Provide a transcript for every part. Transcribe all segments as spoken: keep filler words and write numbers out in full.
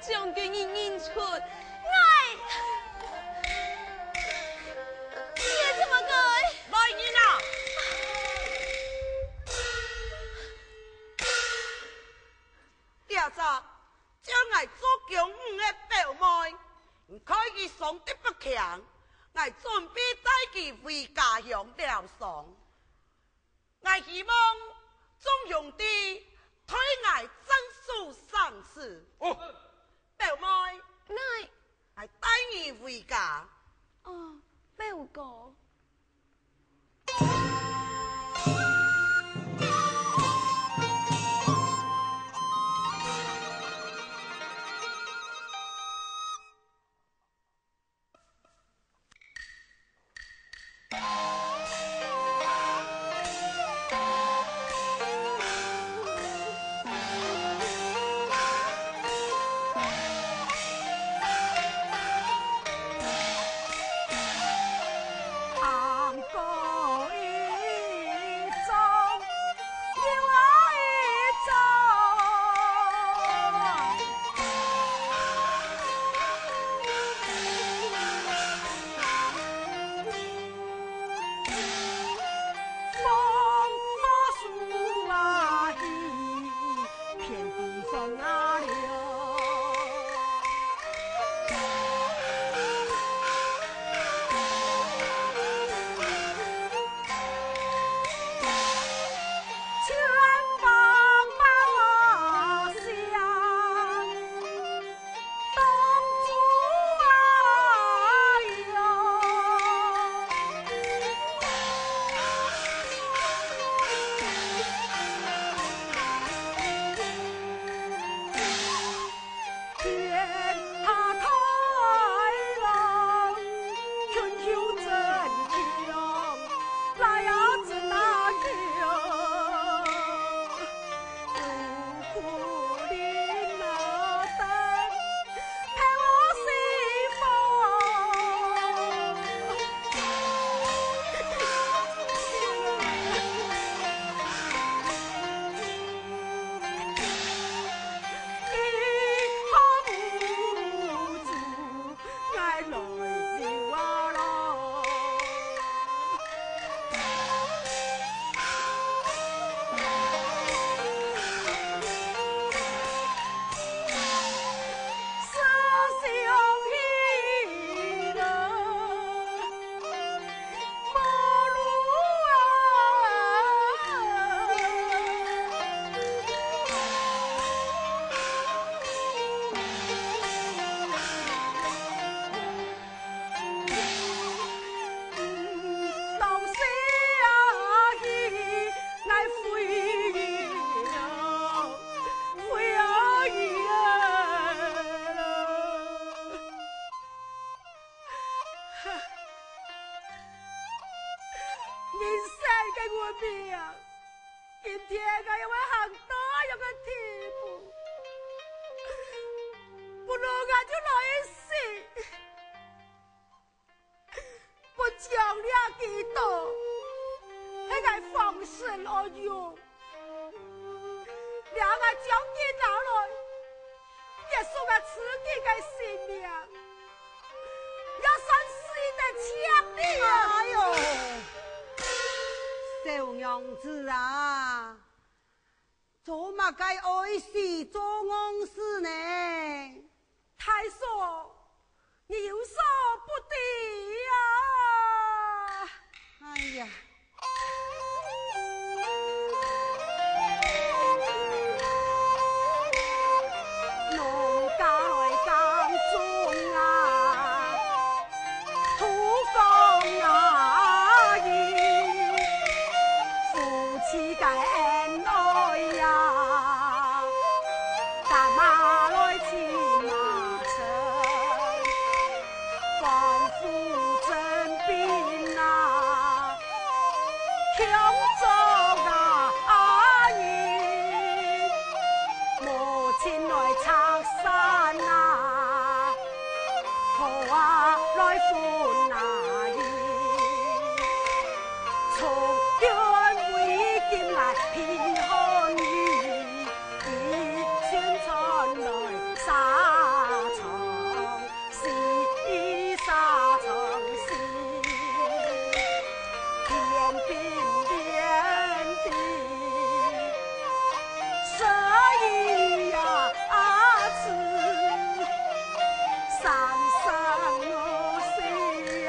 想叫你認出，𠊎，你也這麼个。來人啊！這隻將𠊎捉降你个表妹，你看佢傷得不輕，𠊎準備帶佢回家鄉療傷。 𠊎希望眾兄弟代𠊎贈書賞賜。哦。表妹，𠊎，𠊎帶你回家。哦，表哥。人生个運命，今天𠊎又會行到恁樣个地步，不如𠊎就來去死。 不將這幾多，係𠊎放生愛用。這𠊎將佢拿來，結束𠊎自己个性命，也算死得赤烈啊！哎喲，小娘子啊， 做麼个愛死做戇事呢？大嫂，你有所不知啊！哎呀！農家來耕種啊， 土光啊，夫妻个恩愛呀，打馬來騎馬車，官府徵兵啊，共捉啊，母親來拆山啊。 河啊來分啊佢，從遠為今來避寒雨，一心傳來山冰天地，所以呀，啊，是三生六世呀，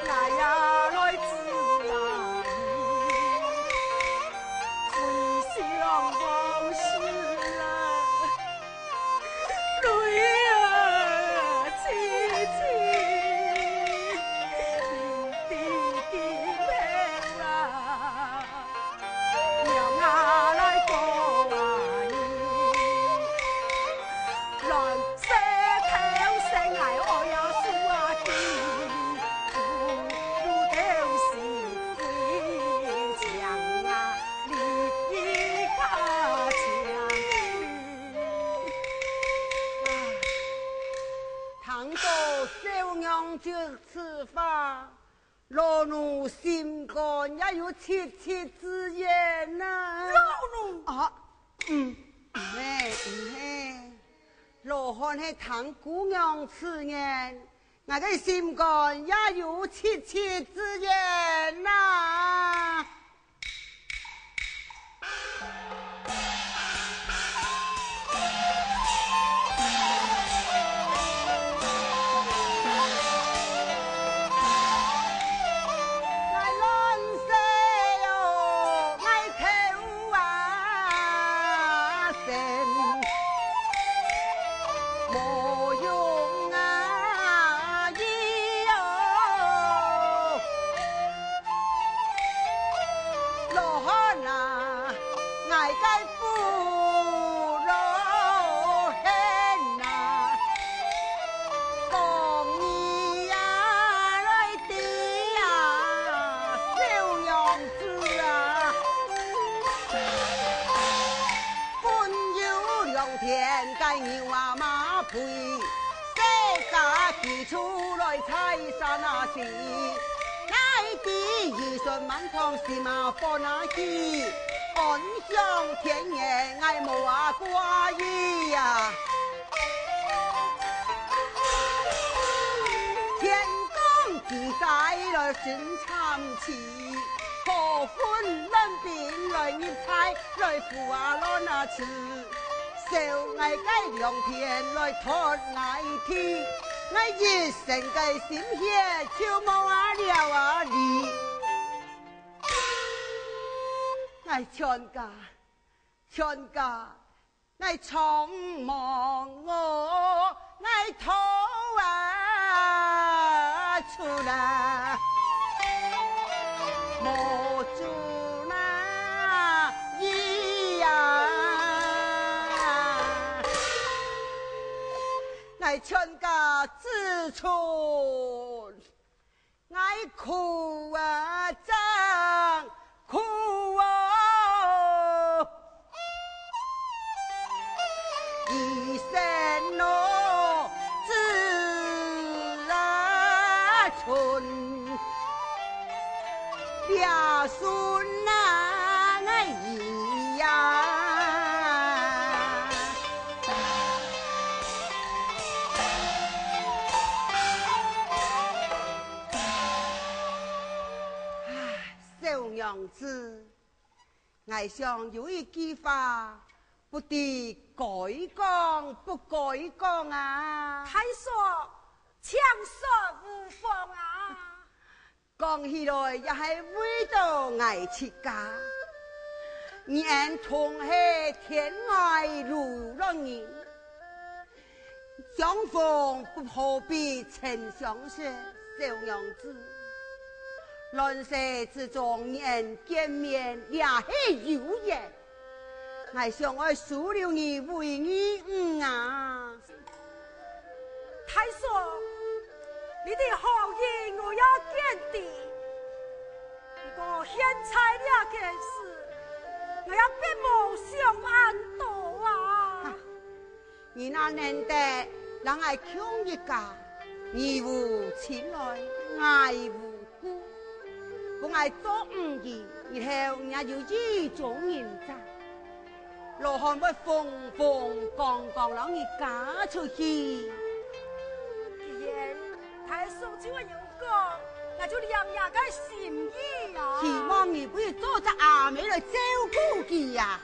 我呀来自哪里？回想往事啊。 泪儿萋萋，滴滴流啊，让我来过啊你。乱世偷生，我呀输啊你，不如偷是归乡啊，你一家强。 听到小娘子此话，老奴心肝也有戚戚之言呐。老奴！啊，嗯，毋係，毋係，羅漢係聽姑娘此言，𠊎个心肝也有戚戚之言呐。 𠊎全家，全家，𠊎苍茫哦，𠊎逃啊出来，无助哪依呀，𠊎全家子孙。 𠊎苦啊，真苦哦！一生哦，子啊存，爹孙啊，𠊎依呀。 唉，小娘子，𠊎想有一句話，不知該講不該講啊。大嫂，請說無妨啊。講起來也係為著𠊎自家。你恩同係天涯淪落人， 相逢不可比曾相識，小娘子。亂世之中你恩見面，這係有緣。𠊎想愛收留你為義女啊。大嫂，你的好意我也見得，不過現在這件事，𠊎也別無想恁多啊。 你哪能得摎𠊎共一家，你無親來，𠊎無故。故𠊎做女婿，日後若有意中人者，羅漢會風風光光摎你嫁出去。既然大嫂就恁樣講，𠊎 就了爺个心意啊。希望你會做隻阿姆來照顧佢啊。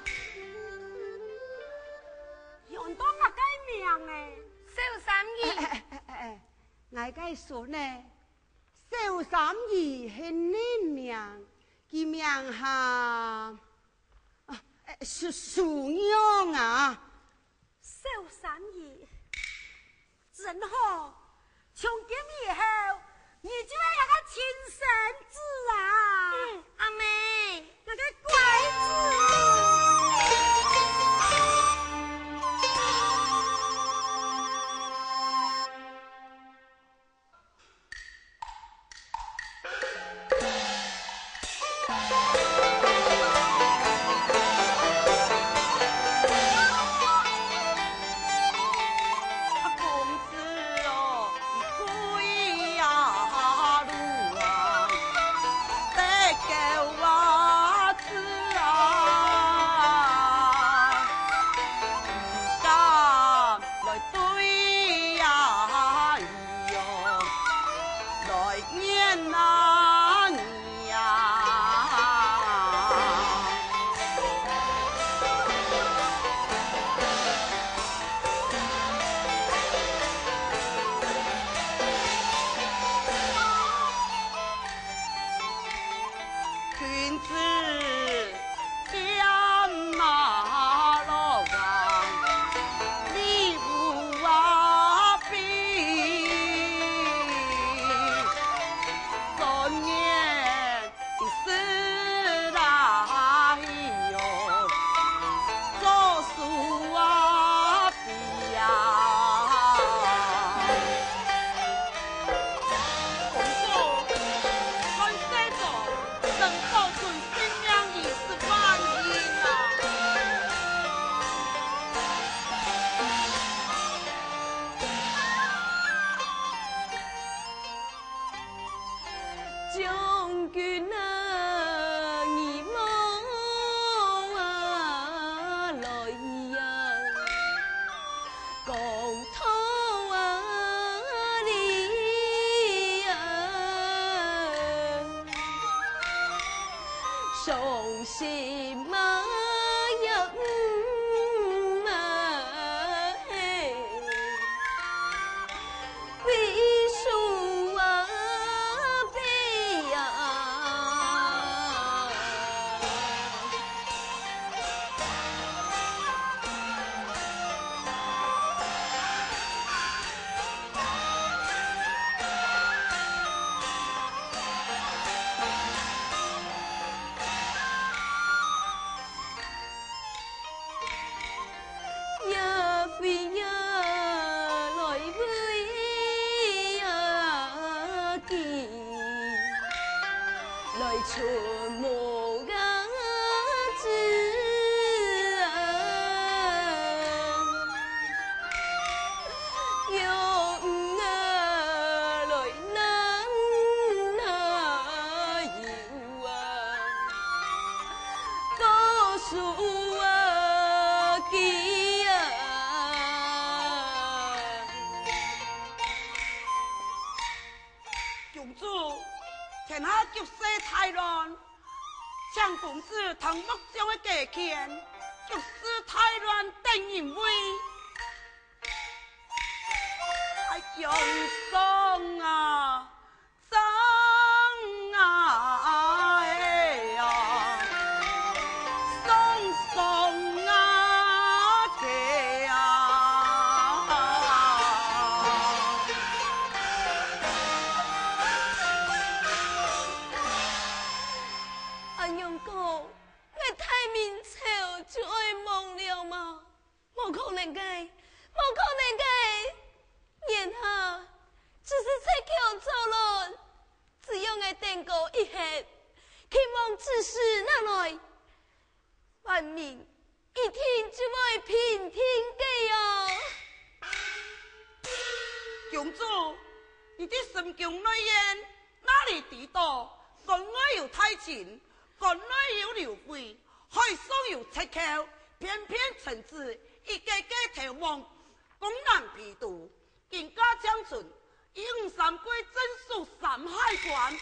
用到𠊎个名欸，小三姨。哎，哎，哎，哎，哎，𠊎个孫呢，小三姨係人名，佢名下，啊，哎，係，係仰啊。 小三姨，真好，從今以後，你就係𠊎个親孫子啊！嗯，阿姆。𠊎个乖子。公主，天下局勢大亂，請公主聽末將个計勸，局勢大亂得人畏。哎呀，傷啊，傷啊，哎呀，傷傷啊，姐啊！恁樣講， 𠊎大明朝就愛亡了嗎？無可能个，無可能个！眼下只係赤腳走來，只要𠊎等過一歇，天王之時那來，萬民一定就會平定个喲。公主，你的心宮內院 哪裡知道關外有大秦，關內有劉備，海上有赤狗，偏偏臣子一個個逃亡江南陂都，今下將軍第五三季正屬山海關。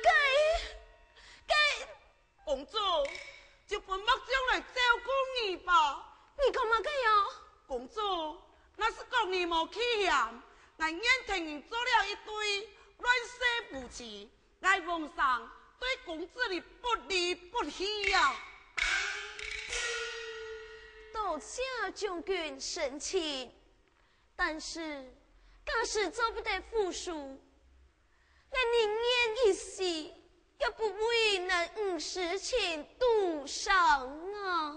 該，該，公主，就分木匠來照顧你吧。你講麼个喲？公主，若係講你無棄嫌，𠊎願同你做了一對亂世夫妻。 𠊎皇上對公子你不離不棄呀。多謝將軍盛情，但是假使做不得府書，𠊎寧願一死，也不為男女私情賭上啊！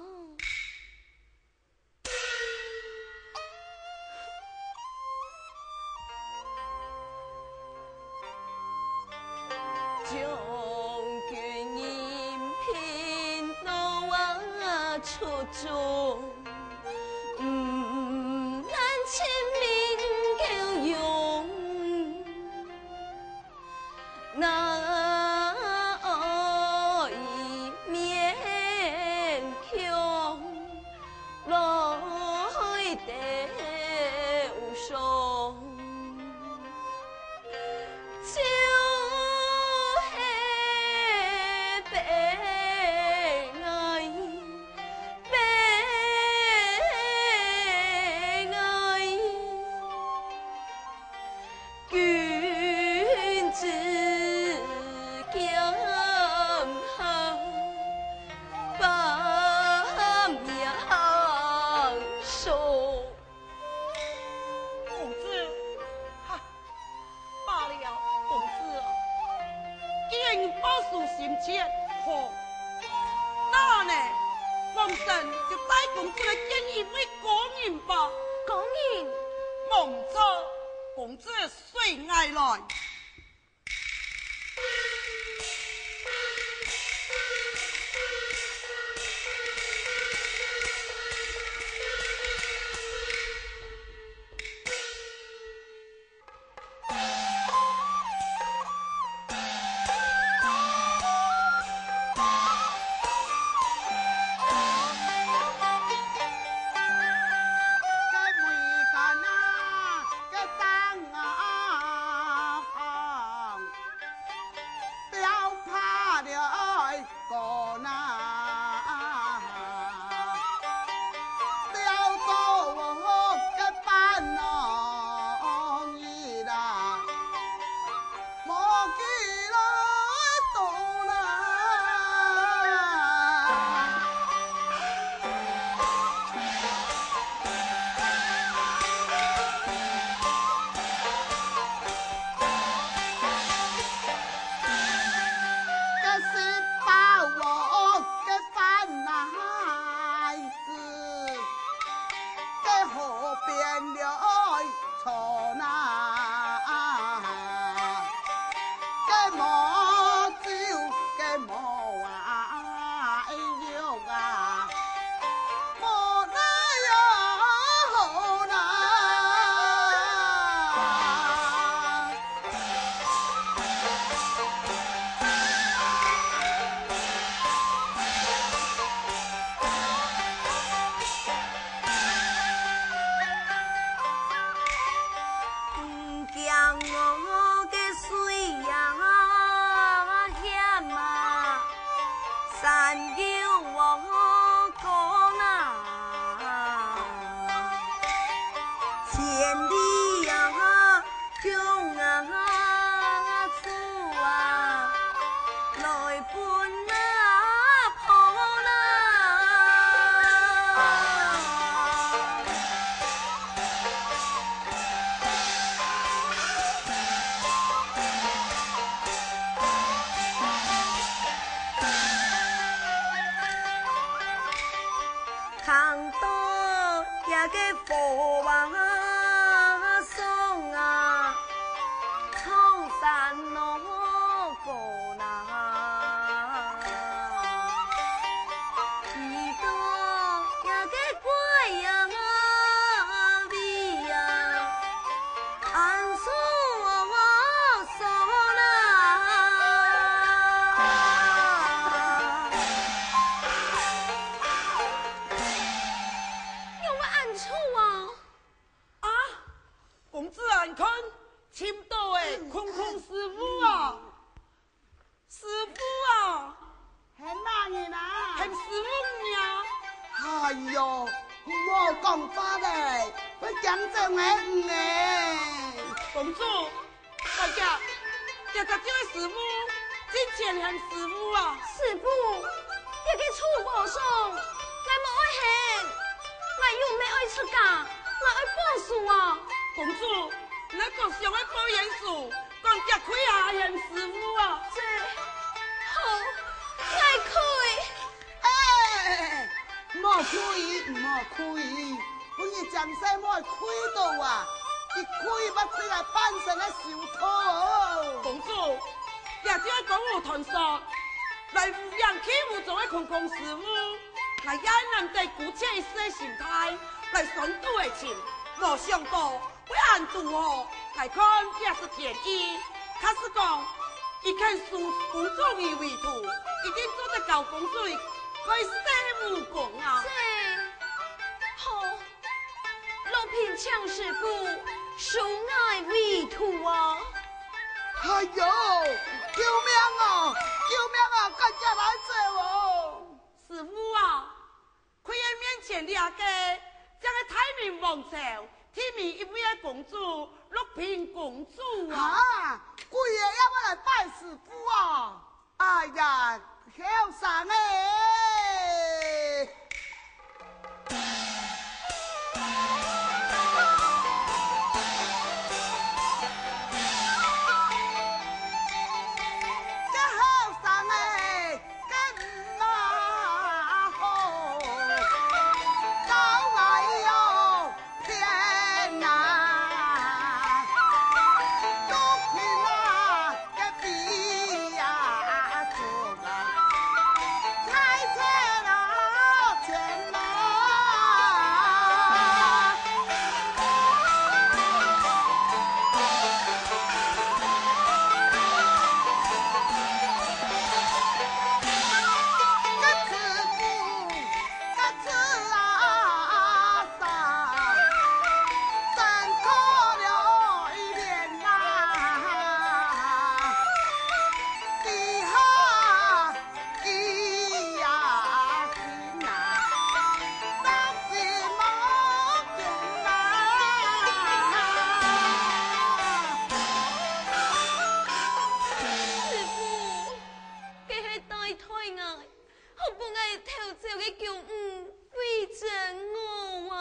将军应聘到啊出征，毋但亲命够勇，那爱勉强 来得无双，就系悲哀，悲哀。 君子剑下，半仰首。公子，哈，罢了，公子啊，既然你不死心切，好，那呢，王生就带公子来见一位高人吧。高人？没错，公子 随𠊎来。仰會恁臭啊？花來，會驚走𠊎女仔。公主，大姐，這隻就係師傅，真正喊師傅啊！師傅，這个臭和尚，𠊎無愛還，𠊎又毋係愛出家，𠊎愛報仇啊！公主，你講想愛報冤仇，講這跪下喊師傅啊！這，好，𠊎跪。 哎，莫跪，莫跪，分你將細妹跪到啊！你跪乜跪來半生个手套。公主，這就係江湖傳說，來污染欺侮眾个空空師傅，𠊎也難得姑且一試心態，來算賭个情，無想到 會恁堵哦！𠊎看這係天意，假使講，佢肯收公主你為徒，一定做得教公主你開設武功啊！這，好，樂平請師傅收𠊎為徒啊！哎喲，救命啊！救命啊！趕緊來走哦！師傅啊， 跪在面前這个，正係大明王朝第一位个公主，樂平公主啊！啊，跪个也會來拜師傅啊！哎呀，後生欸！ 師傅，該係帶代𠊎，好分𠊎偷走个狗母歸真我啊！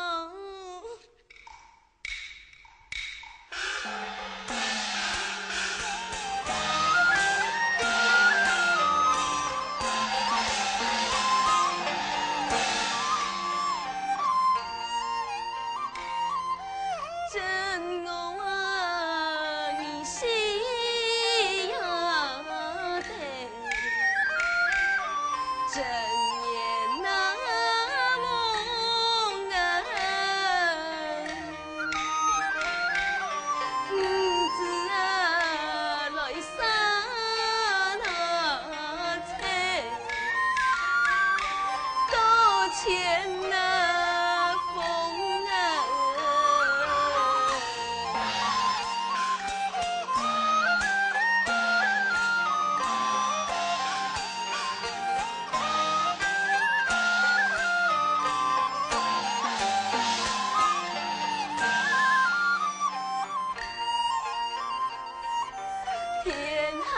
天下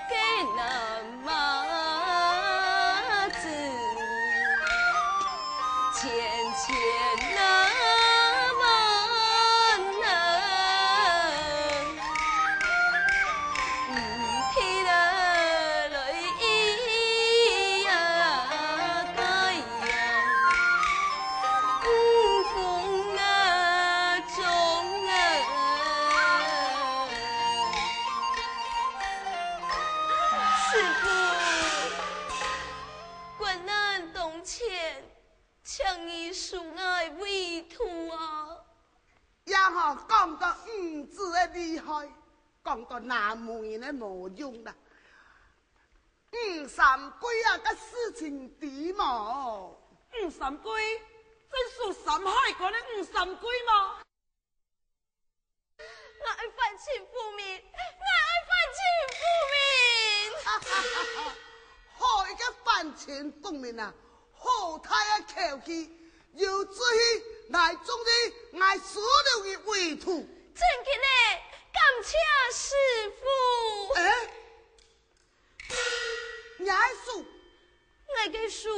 个男儿子，千千难万难， 師父，國難當前，請你收𠊎為徒啊！ 也好講到女子个厲害，講到男人个無用啦。吳三桂啊，个事情知無？吳三桂，鎮守山海關个吳三桂無？𠊎愛反清復明，𠊎愛反清復明！好一个反清復明啊！好大个口氣！有志氣來種地，𠊎收留你為徒。真个呢，感謝師傅。哎，你个手，𠊎个手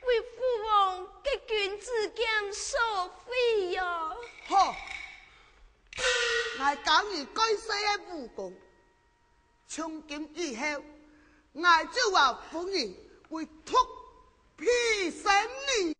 為父王个君子劍所毀呀。好，𠊎教你蓋世个武功，從今以後，𠊎就話分你為獨臂仙人。